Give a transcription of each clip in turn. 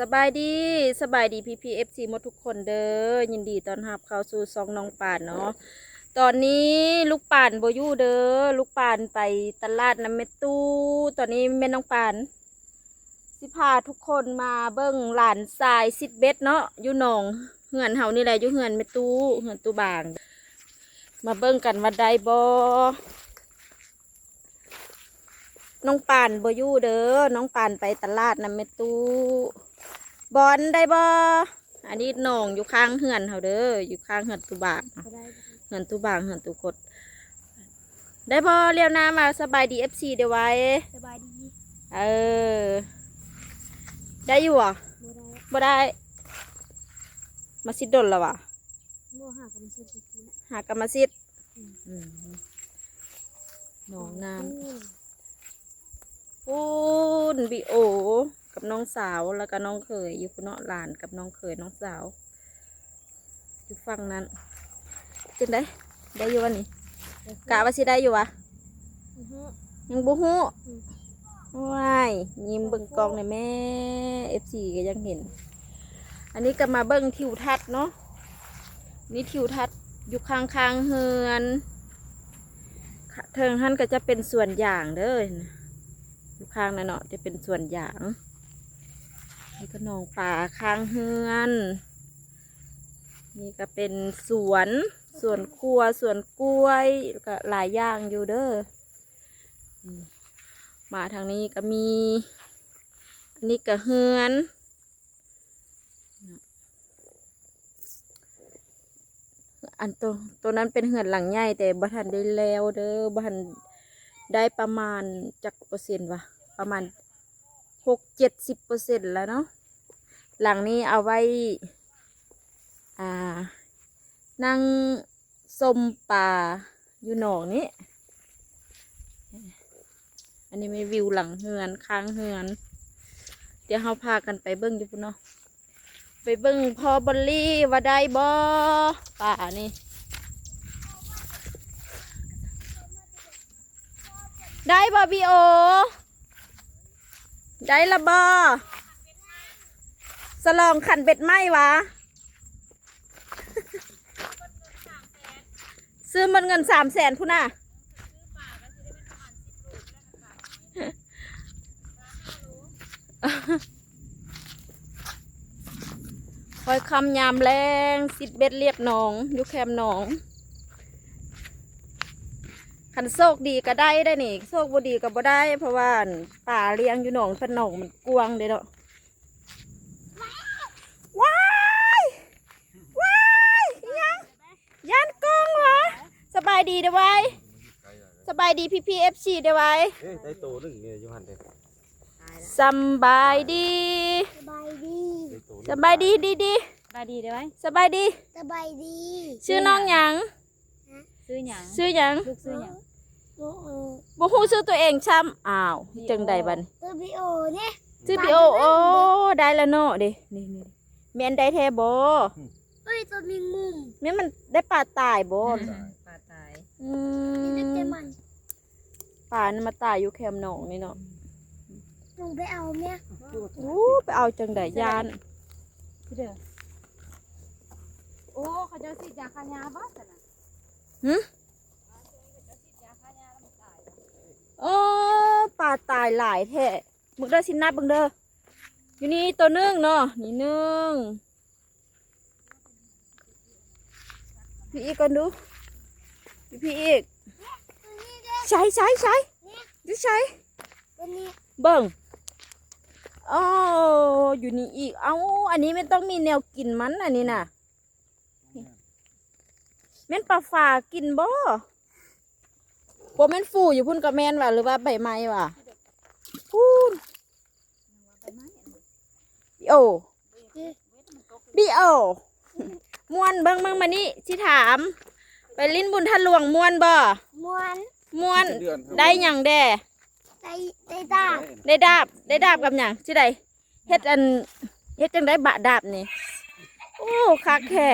ສະບາຍດີ ສະບາຍດີພີ່ໆ ເອັຟຊີ ໝົດທຸກຄົນເດີ ຍິນດີຕ້ອນຮັບເຂົ້າສູ່ຊ່ອງນ້ອງປານເນາະ. ຕອນນີ້ລູກປານບໍ່ຢູ່ເດີ ລູກປານໄປຕະຫຼາດນຳແມ່ຕູ້. ຕອນນີ້ແມ່ນ້ອງປານຊິພາທຸກຄົນມາເບິ່ງຫຼານຊາຍຊິດເບັດເນາະ ຢູ່ໜອງເຮືອນເຮົານີ້ແຫຼະ ຢູ່ເຮືອນແມ່ຕູ້ ເຮືອນຕູ້ບາງ. ມາເບິ່ງກັນວ່າໄດ້ບໍ່. ນ້ອງປານບໍ່ຢູ່ເດີ ນ້ອງປານໄປຕະຫຼາດນຳແມ່ຕູ້. ບອນ ໄດ້ບໍ່? ອັນນີ້ໜອງຢູ່ຂ້າງເຮືອນເຮົາເດີ ຢູ່ຂ້າງເຮືອນຕູ້ບາງ ບໍ່ໄດ້ ເຮືອນຕູ້ບາງ ເຮືອນຕູ້ຄົດ. ໄດ້ບໍ່? ລຽວໜ້າມາສະບາຍດີ ເອັຟຊີ ເດ້ໄວ. ສະບາຍດີ. ເອີ ໄດ້ຢູ່ຫວາ? ບໍ່ໄດ້ ບໍ່ໄດ້. ມາຊິດດົນແລ້ວຫວາ? ບໍ່ ຫາກຳມາຊິດ ຫາກຳມາຊິດ. ອືມ ອືມ ໜອງນ້ຳ ອືມ ພຸ້ນ ບີໂອ ກັບນ້ອງສາວ ແລ້ວກະນ້ອງເຂີຍຢູ່ພຸ້ນເນາະ ຫຼານກັບນ້ອງເຂີຍ ນ້ອງສາວ ຢູ່ຝັ່ງນັ້ນ. ຈັ່ງໃດ ໄດ້ຢູ່ຫວານີ້? ກະວ່າຊິໄດ້ຢູ່ຫວາ? ອືຮຶ ຍັງບໍ່ຮູ້. ອືມ ວ້າຍ ຍິ້ມເບິ່ງກ້ອງແດ່ແມ່ ເອັຟຊີ ກໍຢາກເຫັນ. ອັນນີ້ກໍມາເບິ່ງທິວທັດເນາະ ນີ້ທິວທັດຢູ່ຂ້າງໆເຮືອນ. ເທິງຫັ້ນກໍຈະເປັນສວນຢາງເດີ ຢູ່ຂ້າງນັ້ນເນາະ ຈະເປັນສວນຢາງ. ນີ້ກໍໜອງປາຂ້າງເຮືອນ ນີ້ກໍເປັນສວນ ສວນຄົວ ສວນກ້ວຍ ແລ້ວກໍຫຼາຍຢ່າງຢູ່ເດີ. ອືມ ມາທາງນີ້ກໍມີ ອັນນີ້ກໍເຮືອນ ອັນໂຕ ໂຕນັ້ນເປັນເຮືອນຫຼັງໃຫຍ່ ແຕ່ບໍ່ທັນໄດ້ແລ້ວເດີ ບໍ່ທັນໄດ້ປະມານຈັກເປີເຊັນຫວາ ປະມານຫົກເຈັດສິບເປີເຊັນແລ້ວເນາະ. ຫຼັງນີ້ເອົາໄວ້ ອ່າ ນັ່ງ ຊົມປາຢູ່ໜອງນີ້. ອັນນີ້ແມ່ນວິວຫຼັງເຮືອນ ຂ້າງເຮືອນ. ດຽວເຮົາພາກັນໄປເບິ່ງຢູ່ພຸ້ນເນາະ ໄປເບິ່ງພໍ່ບອລລີວ່າໄດ້ບໍ່ ປານີ້. ໄດ້ບໍ່ ບີໂອ? ໄດ້ລະບໍ່? ສະຫຼອງຂັນເບັດໃໝ່ຫວາ? ຊື້ໝົດເງິນສາມແສນພຸ້ນນະ. ຄ່ອຍຄ່ຳຍາມແລງ ຊິດເບັດລຽບໜອງ ຢູ່ແຄມໜອງ. ຄັນໂຊກດີກໍໄດ້ໄດ໋ນີ້ ໂຊກບໍ່ດີກໍບໍ່ໄດ້ ເພາະວ່າ ອັນ ປາລ້ຽງຢູ່ໜອງ ເພິ່ນໜອງມັນກວ້າງເດ້ເນາະ. ວ້າຍ ວ້າຍ ອີຫຍັງ? ຢ້ານກ້ອງຫວາ? ສະບາຍດີເດີ້ໄວ ສະບາຍດີພີ່ໆ ເອັຟຊີ ເດີ້ໄວ. ເອີ ໄດ້ໂຕໜຶ່ງນີ້ຢູ່ຫັ້ນເດ້. ສຳບາຍດີ ສະບາຍດີ ໄດ້ໂຕໜຶ່ງ ສະບາຍດີ ດີໆ ສະບາຍດີເດີ້ໄວ ສະບາຍດີ ສະບາຍດີ. ຊື່ນ້ອງຫຍັງ? ຊື່ຫຍັງ? ຊື່ຫຍັງ? ລູກຊື່ຫຍັງ? ບໍ່ຮູ້ ບໍ່ຮູ້ຊື່ຕົວເອງຊ້ຳ. ອ້າວ ຈັ່ງໃດບັດນີ້? ຊື່ບີໂອເດ້ ຊື່ບີໂອ. ໂອ້ ໄດ້ລະເນາະເດ້ ນີ້ໆ. ແມ່ນໄດ້ແທ້ບໍ່? ເອີຍ ຕົວແມງມຸມ ແມ່ນ ມັນໄດ້ປາຕາຍບໍ່? ອືມ ປາຕາຍ. ອືມ ປານີ້ມາຕາຍຢູ່ແຄມໜອງນີ້ເນາະ. ລົງໄປເອົາແມ່. ໂອ້ ໄປເອົາຈັ່ງໃດ ຢ້ານ. ໂອ້ ເຂົາເຈົ້າສີດຢາຂ້າຫຍ້າບໍ່ຊັ້ນນະ? ຫຶ? ໂອ້ ປາຕາຍຫຼາຍແທ້. ເບິ່ງເດີ ຊິນັບເບິ່ງເດີ. ຢູ່ນີ້ໂຕໜຶ່ງເນາະ ນີ້ໜຶ່ງ. ພີ່ອີກກ່ອນດູ ພີ່ອີກ. ໃສ ໃສ ໃສ ຢູ່ໃສ? ເບິ່ງ. ໂອ້ ຢູ່ນີ້ອີກ. ເອົ້າ ອັນນີ້ແມ່ນຕ້ອງມີແນວກິນມັນ ອັນນີ້ນະ. ແມ່ນປາຝາກິນບໍ່? ບໍ່ແມ່ນຟູຢູ່ພຸ້ນກໍແມ່ນຫວາ ຫຼືວ່າໃບໄມ້ຫວາ? ພຸ້ນ ບີໂອ ບີໂອ ມ່ວນ. ເບິ່ງ ເບິ່ງມານີ້ ຊິຖາມ ໄປຫຼິ້ນບຸນທາດຫຼວງມ່ວນບໍ່? ມ່ວນ ມ່ວນ. ໄດ້ຫຍັງແດ່? ໄດ້ ໄດ້ດາບ ໄດ້ດາບ ໄດ້ດາບກັບຫຍັງ? ຊິໄດ້ ເຮັດອັນ ເຮັດຈັ່ງໃດບະດາບນີ້? ໂອ້ ຄັກແທ້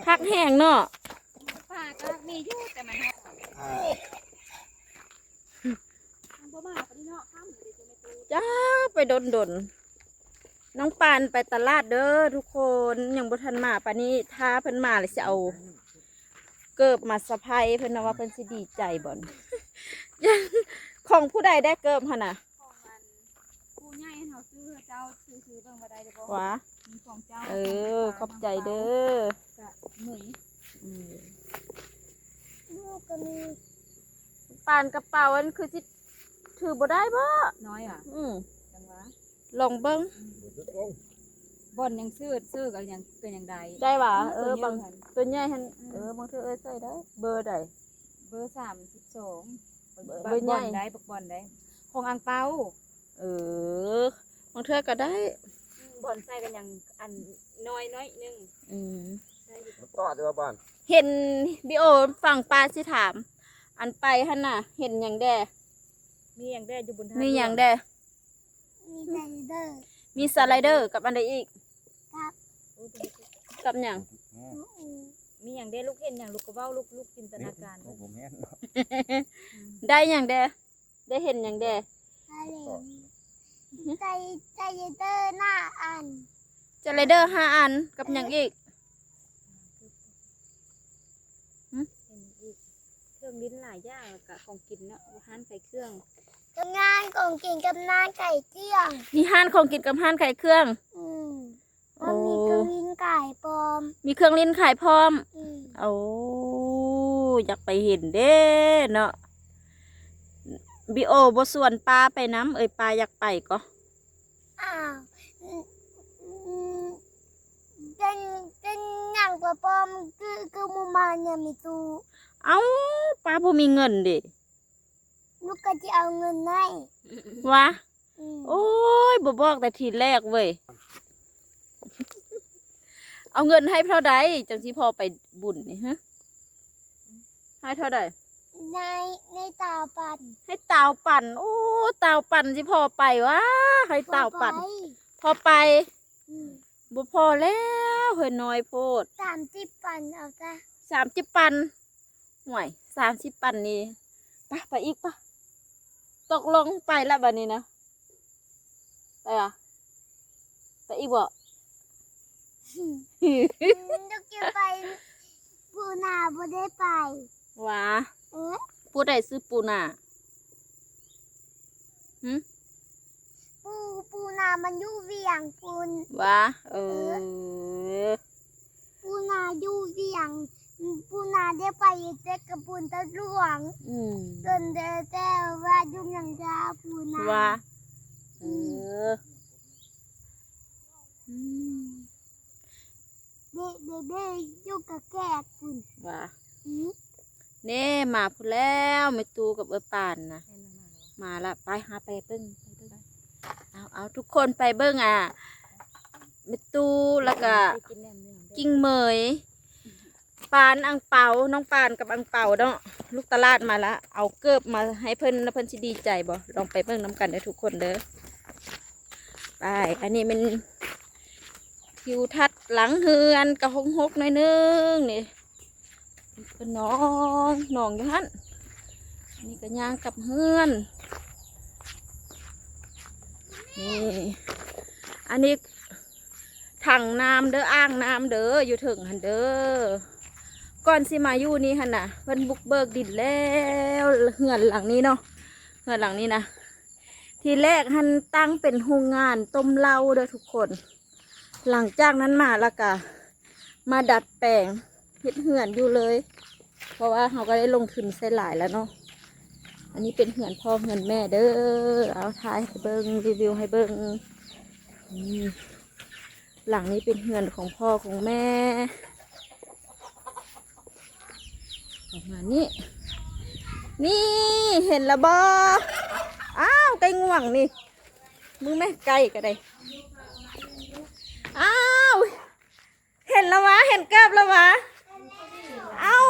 ຄັກແຮງເນາະ. ປາກໍມີຢູ່ ແຕ່ມັນ ມັນບໍ່ມາປານນີ້ເນາະ ຄ່ຳເດ ຈະໄປຕູ້ ຈ້າ ໄປດົນໆ. ນ້ອງປານໄປຕະຫຼາດເດີທຸກຄົນ ຍັງບໍ່ທັນມາປານນີ້ ຖ້າເພິ່ນມາແລ້ວຊິເອົາເກີບມາສະໄພຣ໌ເພິ່ນນະ ວ່າເພິ່ນຊິດີໃຈບໍ່. ຂອງຜູ້ໃດແດ່ເກີບຫັ້ນນະ? ຂອງອັນ ຜູ້ໃຫຍ່ເຮົາຊື້ ເຈົ້າຊື້ ຊື້ເບິ່ງວ່າໄດ້ຫຼືບໍ່. ຫວາ? ມີຂອງເຈົ້າ. ເອີ ຂອງ ຂອບໃຈເດີ. ກະເໝຍ. ອືມ ລູກກະມີ. ປານກະເປົາອັນຄືຊິຖືບໍ່ໄດ້ບໍ? ນ້ອຍຫວາ? ອືມ ຈັ່ງຫວາ. ລອງເບິ່ງ. ອືມ ບ່ອນຍັງຊື້ ຊື້ກໍຍັງ ກໍຍັງໄດ້. ໄດ້ຫວາ? ເອີ ບາງ ຕົວໃຫຍ່ຫັ້ນ. ອືມ ເອີ ບາງເທື່ອເອື້ອຍໃສ່ໄດ້. ເບີໃດ? ເບີສາມສິບສອງ. ເບີ ເບີໃຫຍ່ ບ່ອນໄດ້ ບັກບ່ອນໄດ້ ຂອງອັງເປົາ. ເອີ ບາງເທື່ອກໍໄດ້. ອືມ ບ່ອນໃສ່ກໍຍັງອັນນ້ອຍໜ້ອຍໜຶ່ງ. ອືມ ມັນຕອດຢູ່ວ່າບ່ອນ. ເຫັນວິດີໂອຝັ່ງປາຊິຖາມ ອັນໄປຫັ້ນນະ ເຫັນຫຍັງແດ່? ມີຫຍັງແດ່ຢູ່ບຸນທາດຫຼວງ? ມີຫຍັງແດ່? ມີສະໄລເດີ ມີສະໄລເດີກັບອັນໃດອີກ? ກັບ ກັບຫຍັງ? ອືມ ມີຫຍັງແດ່ລູກ? ເຫັນຫຍັງລູກກໍເວົ້າ ລູກ ລູກຈິນຕະນາການ. ໂອ້ ບໍ່ແມ່ນ. ອືມ ໄດ້ຫຍັງແດ່? ໄດ້ເຫັນຫຍັງແດ່? ສະໄລເດີ ສະໄລເດີຫ້າອັນ ສະໄລເດີຫ້າອັນ ກັບຫຍັງອີກ? ຫຶ? ເຫັນອີກ ເຄື່ອງຫຼິ້ນຫຼາຍຢ່າງ ແລ້ວກະຂອງກິນເນາະ ຮ້ານຂາຍເຄື່ອງ. ກັບຮ້ານຂອງກິນກັບຮ້ານຂາຍເຄື່ອງ. ມີຮ້ານຂອງກິນກັບຮ້ານຂາຍເຄື່ອງ. ອືມ ໂອ້ ມັນມີເຄື່ອງຫຼິ້ນຂາຍພ້ອມ. ມີເຄື່ອງຫຼິ້ນຂາຍພ້ອມ. ອືມ ໂອ້ ຢາກໄປເຫັນເດ້ເນາະ. ບີໂອບໍ່ຊວນປ້າໄປນຳ ເອີຍ ປ້າຢາກໄປກໍ. ອ້າວ ເປັນ ເປັນຫຍັງປ້າປ້ອມ ຄື ຄືບໍ່ມາຍາມມີຕູ້? ເອົ້າ ປ້າບໍ່ມີເງິນເດ. ລູກກໍຊິເອົາເງິນໃຫ້. ຫວາ? ອືມ ໂອ້ຍ ບໍ່ບອກແຕ່ທີແລກເວີຍ. ເອົາເງິນໃຫ້ເທົ່າໃດ ຈັ່ງຊິພໍໄປບຸນນີ້ ຮະ? ໃຫ້ເທົ່າໃດ? ໃນ ໃນຕາວປັນ. ໃຫ້ຕາວປັນ. ໂອ້ ຕາວປັນຊິພໍໄປຫວາ? ໃຫ້ຕາວປັນ ພໍໄປ. ພໍໄປ. ອືມ ບໍ່ພໍແລ້ວເຮີ້ຍ ນ້ອຍໂພດ. ສາມສິບປັນເອົາຊະ. ສາມສິບປັນ. ໂອ້ຍ ສາມສິບປັນນີ້ ປະ ໄປອີກປະ. ຕົກລົງໄປລະບາດນີ້ນະ. ໄປຫວາ? ໄປອີກບໍ່? ອືມ ລູກຈະໄປ ປູນາບໍ່ໄດ້ໄປ. ຫວາ? ເອີ ຜູ້ໃດຊື່ປູນາ? ຫຶ? ປູ ປູນາມັນຢູ່ວຽງພຸ້ນ. ຫວາ? ເອີ ເອີ ປູນາຢູ່ວຽງ ປູນາໄດ້ໄປແຕ່ກະບຸນຕາຫຼວງ. ອືມ ເດີນແຕ່ ແຕ່ວ່າຢູ່ຫຍັງຈາປູນາ. ຫວາ? ອືມ ເອີ ອືມ ເດ ເດ ເດ ຢູ່ກະແກກພຸ້ນ. ຫວາ? ອືມ ເນ່ ມາພຸ້ນແລ້ວ ແມ່ຕູ້ກັບເອື້ອຍປານນະ. ມາລະ ໄປຫາໄປເບິ່ງ ໄປເບິ່ງ. ເອົາ ເອົາ ທຸກຄົນໄປເບິ່ງ ອ່າ ແມ່ຕູ້ ແລ້ວກະ ກິງເໝີຍ ປານ ອັງເປົາ ນ້ອງປານກັບອັງເປົາເນາະ. ລູກຕະຫຼາດມາລະ ເອົາເກີບມາໃຫ້ເພິ່ນ ແລ້ວເພິ່ນຊິດີໃຈບໍ່? ລອງໄປເບິ່ງນຳກັນເດີທຸກຄົນເດີ. ໄປ ອັນນີ້ແມ່ນທິວທັດຫຼັງເຮືອນ ກະຮົກໆໜ້ອຍໜຶ່ງນີ້. ເປັນໜອງ ໜອງຢູ່ຫັ້ນ. ນີ້ກະຍ່າງກັບເຮືອນ. ນີ້ ອັນນີ້ຖັງນ້ຳເດີ ອ່າງນ້ຳເດີ ຢູ່ເທິງຫັ້ນເດີ. ກ່ອນຊິມາຢູ່ນີ້ຫັ້ນນະ ເພິ່ນບຸກເບີກດິນແລ້ວ ເຮືອນຫຼັງນີ້ເນາະ ເຮືອນຫຼັງນີ້ນະ. ທີແລກຫັ້ນຕັ້ງເປັນໂຮງງານຕົ້ມເຫຼົ້າເດີທຸກຄົນ. ຫຼັງຈາກນັ້ນມາລະກະມາດັດແປງເຮັດເຮືອນຢູ່ເລີຍ ເພາະວ່າເຮົາກະໄດ້ລົງທຶນໃສ່ຫຼາຍລະເນາະ. ອັນນີ້ເປັນເຮືອນພໍ່ເຮືອນແມ່ເດີ. ເອົາ ຖ່າຍໃຫ້ເບິ່ງ ຣີວິວໃຫ້ເບິ່ງ. ນີ້ ຫຼັງນີ້ເປັນເຮືອນຂອງພໍ່ຂອງແມ່ ປະມານນີ້. ນີ້ ເຫັນລະບໍ່? ອ້າວ ໄກ່ງວງນີ້ ມຶງແມ່ ໄກ່ກະໄດ້. ອ້າວ ເຫັນລະຫວາ? ເຫັນເກີບລະຫວາ? ເອົ້າ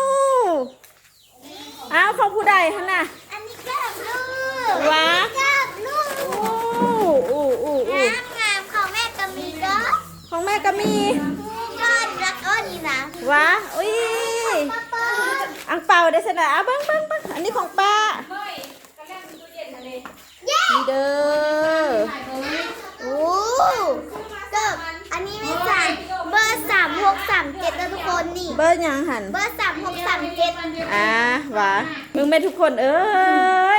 ອ້າວ ຂອງຜູ້ໃດຫັ້ນນະ? ອັນນີ້ເກີບລູກ ຫວາ? ເກີບລູກ ໂອ້ ໂອ້ ໂອ້ ໂອ້ ງາມໆ ຂອງແມ່ກະມີເດີ ຂອງແມ່ກະມີ ກ່ອນລະກໍນີ້ນະ ຫວາ? ອຸ້ຍ ອັງເປົາເດ້ຊັ້ນນະ. ເອົາ ເບິ່ງ ເບິ່ງ ເບິ່ງ ອັນນີ້ຂອງປ້າ. ນີ້ເດີ ໂອ້ ໂອ້ ທຸກຄົນນີ້ ເບີຫຍັງຫັ້ນ? ເບີສາມຫົກສາມເຈັດ ອ່າ ຫວາ ເບິ່ງແມ່ທຸກຄົນເອີ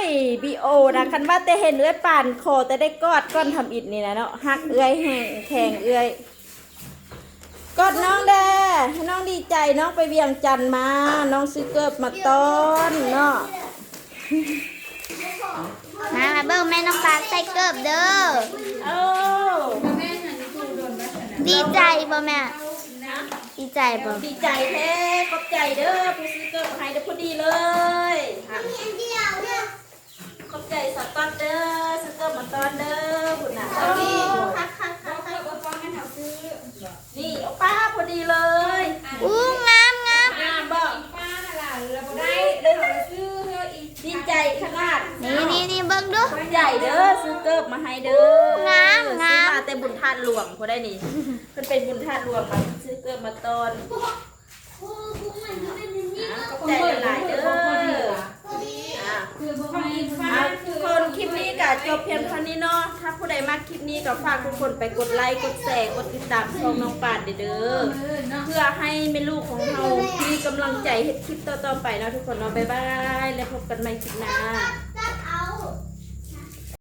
ຍ ບີໂອນະ ຄັນວ່າແຕ່ເຫັນເອື້ອຍປານ ຂໍແຕ່ໄດ້ກອດກ່ອນທຳອິດນີ້ນະເນາະ ຮັກເອື້ອຍແຮງ ແຂງເອື້ອຍ ກອດນ້ອງແດ່ ໃຫ້ນ້ອງດີໃຈ ນ້ອງໄປວຽງຈັນມາ ນ້ອງຊື້ເກີບມາຕ້ອນເນາະ. ມາ ມາເບິ່ງແມ່ນ້ອງປານໃສ່ເກີບເດີ. ໂອ້ ດີໃຈບໍ່ແມ່? ດີໃຈບໍ່? ດີໃຈແທ້ ຂອບໃຈເດີ ຜູ້ຊື້ເກີບມາໃຫ້ເດີ ພໍດີເລີຍ. ຂອບໃຈສາວຕອດເດີ ຊື້ເກີບມາຕ້ອນເດີ ພຸ້ນນະ. ໂອ້ ນີ້ ໂອປ້າ ພໍດີເລີຍ. ອູ້ ງາມ ງາມ ງາມບໍ່? ປ້ານະຫຼະ ລະບໍ່ໄດ້ ລະເຮົາລະຊື້ເຮີ້ອີກ ດີໃຈຂະໜາດ. ນີ້ ນີ້ ນີ້ ເບິ່ງດູ ໃຫຍ່ເດີ ຊື້ເກີບມາໃຫ້ເດີ. ອູ້ ງາມ ງາມ ຊື້ມາແຕ່ບຸນທາດຫຼວງພຸ້ນໃດນີ້ ເພິ່ນໄປບຸນທາດຫຼວງມາ ຊື້ເກີບມາຕ້ອນ. ອ່າ ຂອບໃຈຫຼາຍໆເດີ. ອ່າ ອ່າ ທຸກຄົນ ຄລິບນີ້ກະຈົບພຽງເທົ່ານີ້ເນາະ. ຖ້າຜູ້ໃດມັກຄລິບນີ້ກະຝາກທຸກຄົນໄປກົດໄລ ກົດແຊ ກົດຕິດຕາມຊ່ອງນ້ອງປານເດີ ເພື່ອໃຫ້ແມ່ລູກຂອງເຮົາມີກຳລັງໃຈເຮັດຄລິບຕໍ່ໆໄປເນາະທຸກຄົນເນາະ. ບາຍບາຍ ແລ້ວພົບກັນໃໝ່ຄລິບໜ້າ.